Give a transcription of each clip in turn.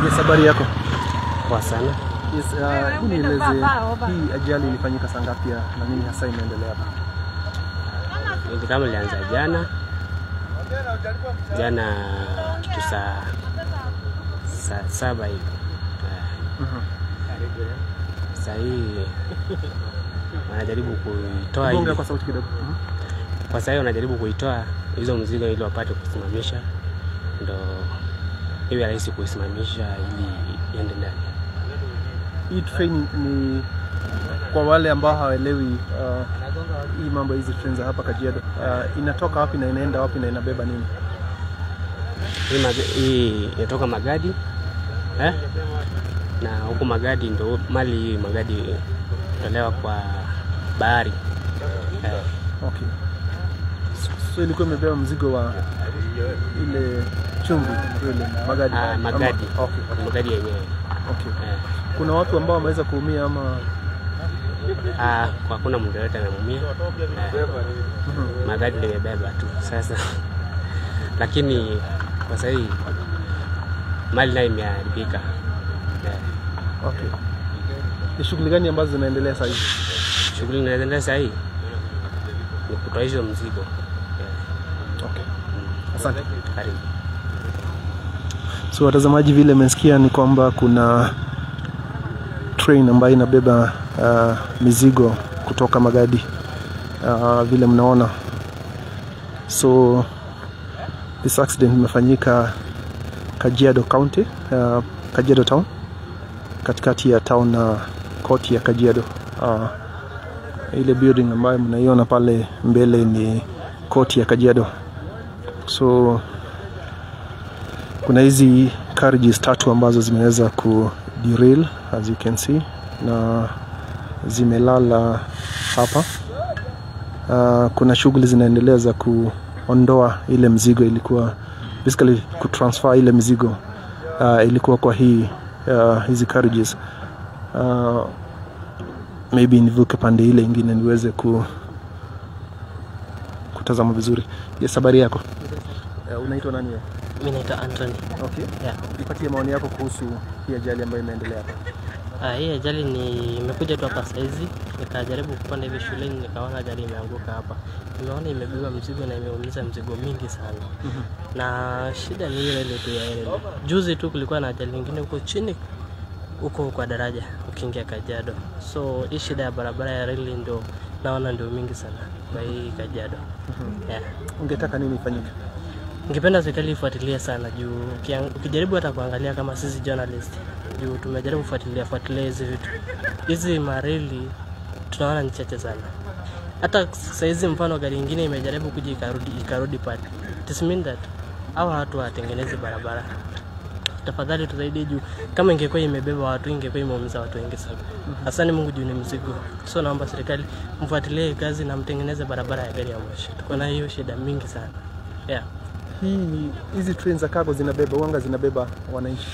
Yes, habari yako? Poa sana. Yes, nieleze hii ajali ilifanyika saa ngapi na nini hasa imeendelea hapa? Hivi kama ilianza jana. Jana kitu saa 7 hivi. Sasa hii wanajaribu kuitoa hivi. Kwa sauti kidogo. Kwa sasa wanajaribu kuitoa hizo mzigo ili wapate kusimamisha, ndo iwe rahisi kuisimamisha ili iende ndani. Hii train ni kwa wale ambao hawaelewi hii mambo hizi trains za hapa Kajiado. Inatoka wapi na inaenda wapi na inabeba nini? Hii inatoka Magadi. Na huko Magadi ndo mali Magadi tolewa kwa bahari. Okay. So ilikuwa imebeba mzigo wa ile chumvi ile Magadi. Magadi. Okay. Magadi yenyewe. Okay. Kuna watu ambao wameweza kuumia ama? Hakuna mtu yote ameumia. Magadi limebeba tu sasa. Lakini kwa sasa hii mali nayo imeharibika. Okay. Ni shughuli gani ambazo zinaendelea sasa hivi? Shughuli zinaendelea sasa hivi ni kutoa hizo mzigo. Okay. Asante. Karibu. So watazamaji, vile mmesikia ni kwamba kuna train ambayo inabeba mizigo kutoka Magadi, vile mnaona. So this accident imefanyika Kajiado County, Kajiado town, katikati ya town na koti ya Kajiado. Ile building ambayo mnaiona pale mbele ni koti ya Kajiado. So kuna hizi carriages tatu ambazo zimeweza ku derail as you can see, na zimelala hapa. Kuna shughuli zinaendelea za kuondoa ile mzigo ilikuwa, basically kutransfer ile mzigo ilikuwa kwa hii hizi carriages. Maybe nivuke pande ile ingine niweze kutazama vizuri. Yes, habari yako? Unaitwa nani wewe? Mimi naitwa Anthony. Okay. Yeah. Nipatie maoni yako kuhusu hii ajali ambayo imeendelea hapa. Hii ajali ni imekuja tu hapa saizi, nikajaribu kupanda hivi shuleni nikaona gari imeanguka hapa. Nimeona imebeba mzigo na imeumiza mzigo mingi sana. Na shida ni ile ile tu ya ile. Juzi tu kulikuwa na ajali nyingine huko chini huko kwa daraja ukiingia Kajiado. So hii shida ya barabara ya reli ndio naona ndio mingi sana kwa hii Kajiado. Yeah. Ungetaka nini ifanyike? Ningependa serikali ifuatilie sana juu ukijaribu hata kuangalia kama sisi journalist juu tumejaribu kufuatilia hizi vitu. Hizi mareli tunaona ni chache sana. Hata saizi mfano gari nyingine imejaribu kuja ikarudi pale. It means that hawa watu watengeneze barabara. Tafadhali tusaidie juu kama ingekuwa imebeba watu ingekuwa imeumiza watu wengi sana. Asante Mungu juu ni mzigo. So naomba serikali mfuatilie kazi na mtengeneze barabara ya gari ya moshi. Tuko na hiyo shida mingi sana. Yeah. Hii hizi trains za cargo zinabeba wanga, zinabeba wananchi,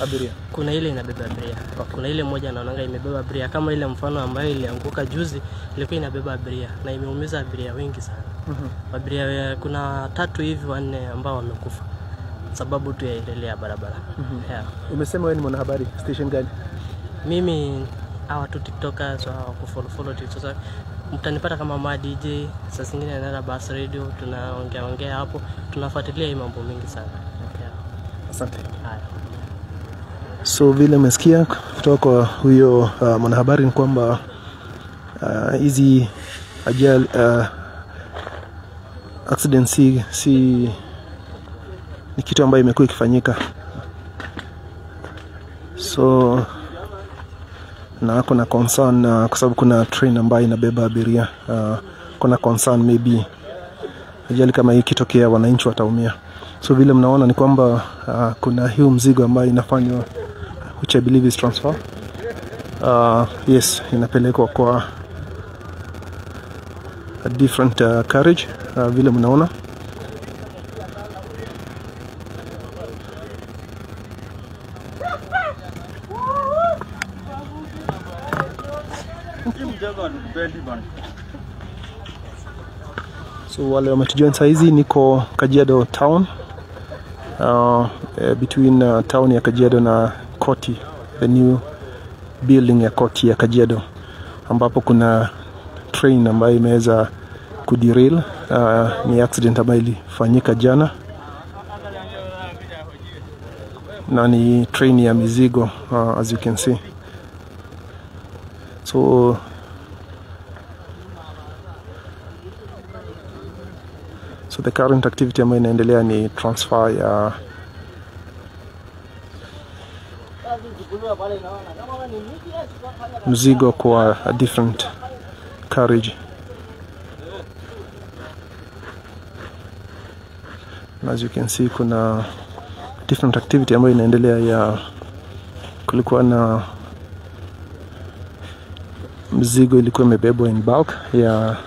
abiria. Kuna ile inabeba abiria. Okay. Kuna ile moja naonanga imebeba abiria kama ile mfano ambayo ilianguka juzi ilikuwa inabeba abiria na imeumiza abiria wengi sana. Abiria kuna 3 hivi 4 ambao wamekufa sababu tu ya ile ya barabara. Yeah. Umesema wewe ni mwanahabari, station gani? Mimi hawa tu TikTokers wa kufollow TikTok. Mtanipata kama ma DJ, saa zingine naenda bus radio, tunaongea ongea hapo, tunafuatilia hii mambo mingi sana. Okay. Yeah. Asante. Haya. So vile umesikia kutoka kwa huyo mwanahabari ni kwamba hizi ajali accident si ni kitu ambayo imekuwa ikifanyika. So na kuna concern kwa sababu kuna train ambayo inabeba abiria. Kuna concern maybe ajali kama hii ikitokea wananchi wataumia. So vile mnaona ni kwamba kuna hiyo mzigo ambayo inafanywa, which I believe is transfer. Yes, inapelekwa kwa a different carriage, vile mnaona. So wale wametujoin saa hizi, niko Kajiado town. between town ya Kajiado na Koti, the new building ya Koti ya Kajiado, ambapo kuna train ambayo imeweza kuderail. Ni accident ambayo ilifanyika jana na ni train ya mizigo, as you can see. So the current activity ambayo inaendelea ni transfer ya mzigo kwa a different carriage. And as you can see, kuna different activity ambayo inaendelea ya kulikuwa na mzigo ilikuwa imebebwa in bulk ya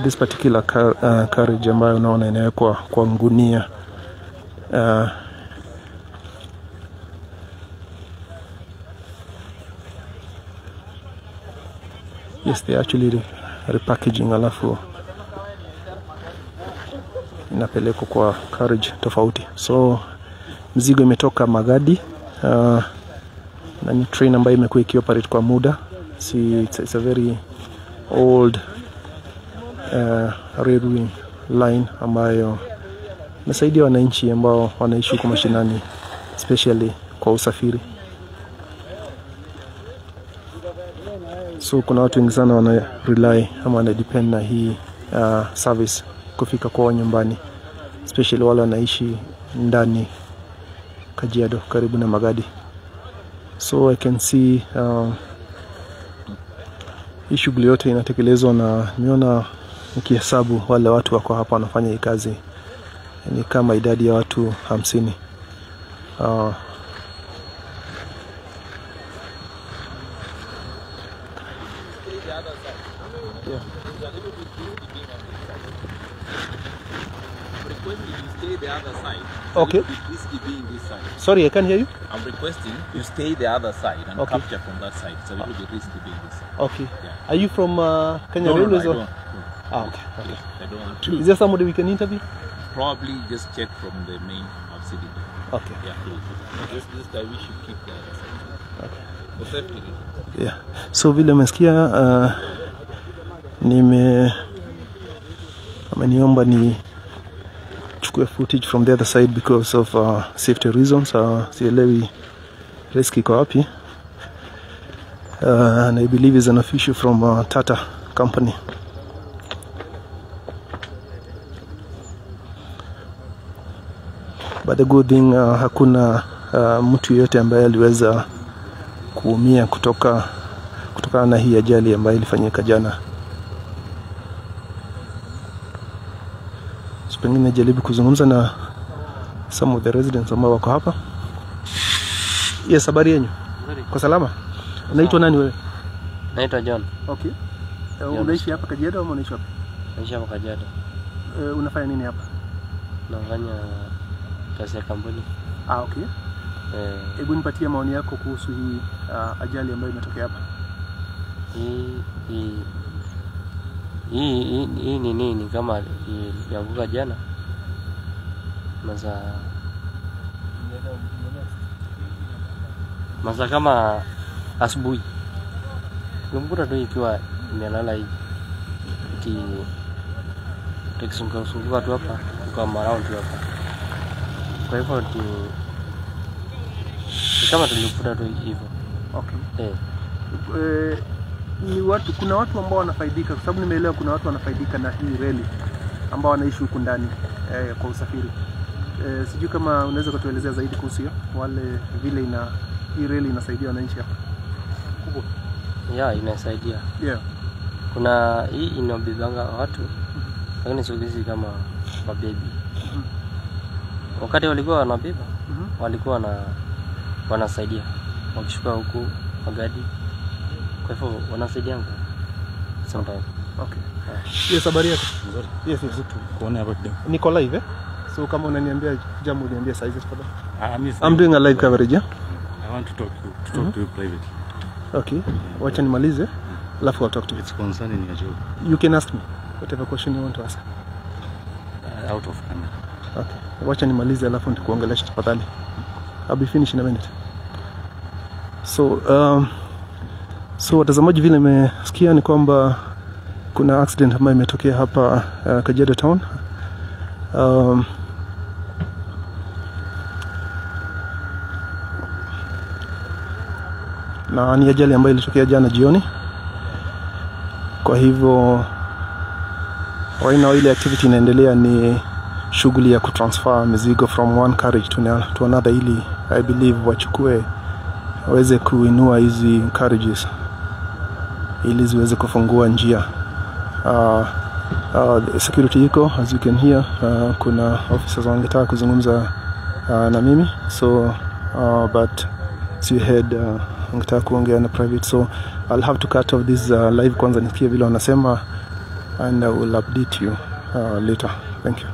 this particular carriage ambayo unaona inawekwa kwa ngunia. Yes, they actually repackaging alafu inapelekwa kwa carriage tofauti. So mzigo imetoka Magadi, na ni train ambayo imekuwa ikioperate kwa muda. See, it's a very old railway line ambayo inasaidia wananchi ambao wanaishi huko mashinani, especially kwa usafiri. So kuna watu wengi sana wana rely ama wana depend na hii service kufika kwao nyumbani, especially wale wanaishi ndani Kajiado karibu na Magadi. So I can see hii shughuli yote inatekelezwa na nimeona nikihesabu wale watu wako hapa wanafanya hii kazi ni kama idadi ya watu 50. Yeah. Requesting you stay the other side. Okay. Risky being this side. Sorry, I can't hear you. I'm requesting you stay the other side and okay, capture from that side. It's a little bit risky being this side. Okay. Yeah. Are you from Kenya No, Railways? I Or? don't. Ah, okay. Okay. I don't want to. Is there somebody we can interview? Probably just check from the main city. Okay. Yeah. Okay. Just I wish you keep the other side. Okay. For safety reasons. Yeah. So vile umesikia, ameniomba ni chukue footage from the other side because of safety reasons. Sielewi risk iko wapi. And I believe is an official from Tata company. But the good thing, hakuna mtu yeyote ambaye aliweza kuumia kutokana na hii ajali ambayo ilifanyika jana. So pengine jaribu kuzungumza na some of the residents ambao wako hapa. Yes, habari yenu? Kwa salama? Unaitwa nani wewe? Naitwa John. Okay. Unaishi hapa Kajiado ama unaishi wapi? Naishi hapa Kajiado. Unafanya nini hapa? Nafanya kazi ya kampuni. Ah, okay. Hebu nipatie maoni yako kuhusu hii ajali ambayo imetokea hapa. Hii ni nini kama ilianguka jana? Masaa kama asubuhi. Nilimkuta tu ikiwa imelala hivi. Tukizunguka tu hapa, kwa round tu hapa. Kwa hivyo ni kama tulikuta tu hivyo. Okay. Ni watu, kuna watu ambao wanafaidika, kwa sababu nimeelewa kuna watu wanafaidika na hii reli ambao wanaishi huku ndani kwa usafiri. Sijui kama unaweza kutuelezea zaidi kuhusu hiyo, wale vile hii reli inasaidia wananchi hapa. Kubwa. Yeah, inasaidia. Yeah. Kuna hii inabebanga watu, lakini siku hizi kama mabebi. Wakati walikuwa wanabeba, walikuwa wanasaidia. Wakishuka huku Magadi. Kwa hivyo wanasaidia sometimes. Okay. Yes, habari yako? Nzuri. Yes. Kuona hapa kidogo. Niko live So kama unaniambia jambo niambie size tafadhali. I'm I'm doing a live coverage, yeah? I want to talk to talk to you privately. Okay. Wacha nimalize. Alafu I'll talk to you. It's concerning your job. You can ask me whatever question you want to ask. Out of camera. Okay. Wacha nimalize alafu nitakuongelesha tafadhali. I'll be finished in a minute. So watazamaji, vile nimesikia ni kwamba kuna accident ambayo imetokea hapa Kajiado town. Na ni ajali ambayo ilitokea jana jioni. Kwa hivyo right now ile activity inaendelea ni shughuli ya kutransfer mizigo from one carriage to another, ili I believe wachukue waweze kuinua hizi carriages ili ziweze kufungua njia. Security iko, as you can hear. Kuna officers wangetaka kuzungumza na mimi, so but as you heard, wangetaka kuongea na private, so I'll have to cut off this live kwanza nisikie vile wanasema, and I will update you later. Thank you.